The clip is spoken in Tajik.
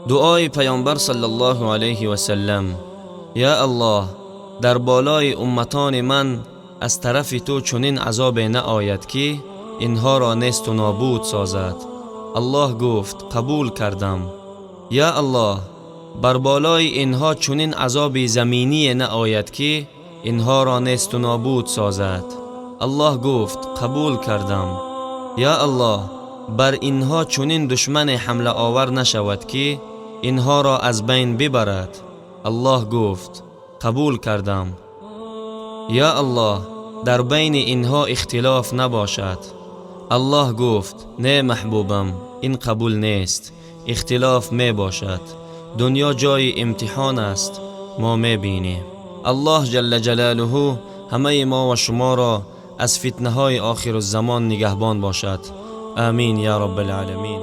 Дуои Паёмбар саллаллоҳу алайҳи васаллам: Я Аллоҳ, дар болои умматони ман аз тарафи ту чунин азобе наояд, ки инҳоро несту нобуд созад. Аллоҳ гуфт: Қабул кардам. Я Аллоҳ, бар болои инҳо чунин азоби заминие наояд, ки инҳоро несту нобуд созад. Аллоҳ гуфт: Қабул кардам. Я Аллоҳ, бар инҳо чунин душмане ҳамлаовар нашавад, ки инҳоро аз байн бибарад. Аллоҳ гуфт: Қабул кардам. Я Аллоҳ, дар байни инҳо ихтилоф набошад. Аллоҳ гуфт: Не, маҳбубам, ин қабул нест, ихтилоф мебошад. Дунё ҷои имтиҳон аст, мо мебинем. Аллоҳ ҷалла ҷалолаҳу ҳамаи мо ва шуморо аз фитнаҳои охируззамон нигаҳбон бошад. Амин я роббал оламин.